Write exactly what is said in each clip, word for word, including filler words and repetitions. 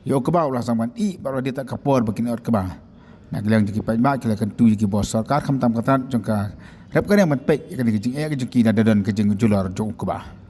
Ïa u kba u la sdang ban ih bad u la dei tang ka por ba kin ot kba. Na ka liang jong ki paidbah ki la kyntu ïa ki bor sorkar khamtam ka tnat jong ka rep ka riang ban peit ïa kane ka jingeh ka jong ki lada don ka jingjulor jong u kba.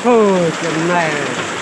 Oh, Chennai.